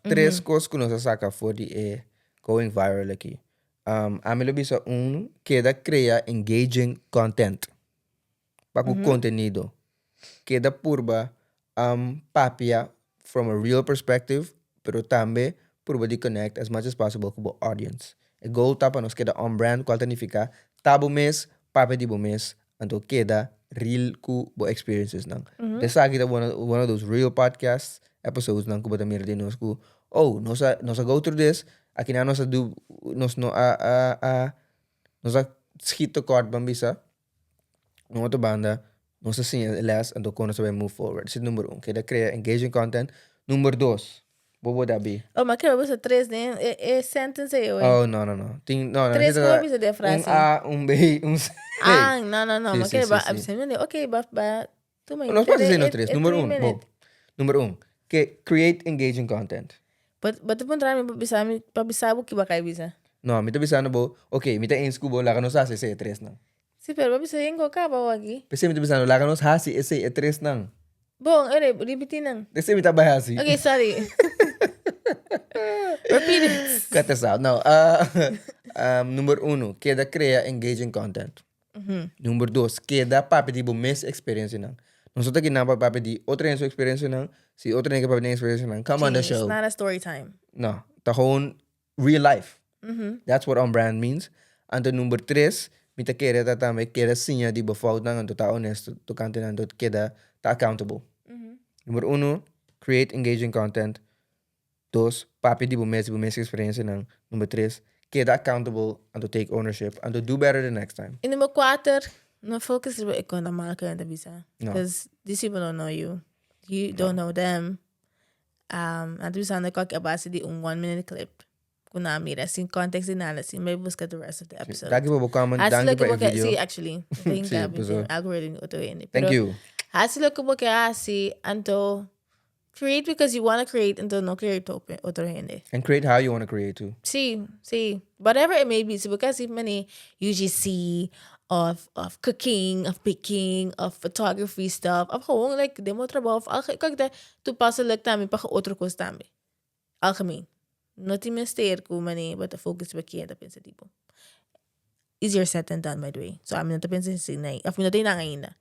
Tres kos ku nos a saka for di e going viral aki. Ami lo bisa un, keda krea engaging content. Pa ku kontenido. Keda purba papia from a real perspective, pero tambe purba di connect as much as possible ku bo audience. E goal ta pa nos keda on brand, kual ta nifiká ta bo mes, papia di bo mes, anto keda real ku bo experiences nan. Esaki ta one of those real podcast episodes nan ku bo ta mira di nos ku, oh, nos a go through this, akinan nos a do, nos no a a a nos a schiet tekort, ban bisa, na otro banda nos a siña e les anto kon nos a bai move forward. Esei ta number un, keda krea engaging content. Number dos, bo por dabi. Oh, ma kere bo bisa tres den e sentence ei oe. Oh, no, no, no. Tin, no, no. Tres ku bo bisa den frase. Un A, un B, un C. Ah, no, no, no. Ma kere ba bisa mi ok, ba, ba, tuma Nos por hasi nos tres. Number un, bo. Number un, ke create engaging content. But, bo ta puntra mi pa bisa mi, pa bisa bo ki bo a kai bisa? No, mi ta bisando bo, ok, mi ta eens ku bo, laga nos hasi esei e tresnan. Si, pero bo a bisa yen ku a kaba awor aki. P'esei mi ta bisando, laga nos hasi esei e tresnan. Bon, ora, ripití nan. Esei mi ta bai hasi. Ok, sorry. Repeat it. Cut this out. No, number uno, keda krea engaging content. Number dos, keda papia di bo mes experiencianan. Nos no ta kinan pa papia di otro hende su experiencianan. Si otro hende ke papia di nan experiencianan, come on the show. It's not a story time. No, ta gewoon real life. That's what on brand means. Anto number tres, mi ta kere ta tambe keda siña di bo foutnan anto ta honesto tocante nan anto keda ta accountable. Number uno, create engaging content. Dos, papia di bo mes, di bo mes experiencianan. Number tres, keda accountable anto take ownership anto do better the next time. Y number cuater, no focus riba e con ta mal cu nan ta bisa. No. Because these people don't know you. You don't know them. Nan ta bisando kòke a base di un one minute clip ku nan a mira sin context di nada, sin bai buska the rest of the episode. Danki pa bo comment, Hasi danki loke pa bo e ke, video. sí, actually, mi ta Sí, hinka mi paso. algorithm otro hende. Thank Pero you. hasi loke bo ke hasi, anto create because you wanna create, anto no create pa otro hende. And create how you wanna create too. Sí, sí. Whatever it may be. Si bo ke hasi mane UGC of of cooking, of baking, of photography stuff, of gewoon like den bo trabou of alge kòk ta toepasselijk tambe pa otro kos tambe. Algemeen. No tin mester ku mane bo ta focus riba ken ta pensa di bo. Easier said than done by the way. So ami no ta pensa asina, of mi no tin nan ainda.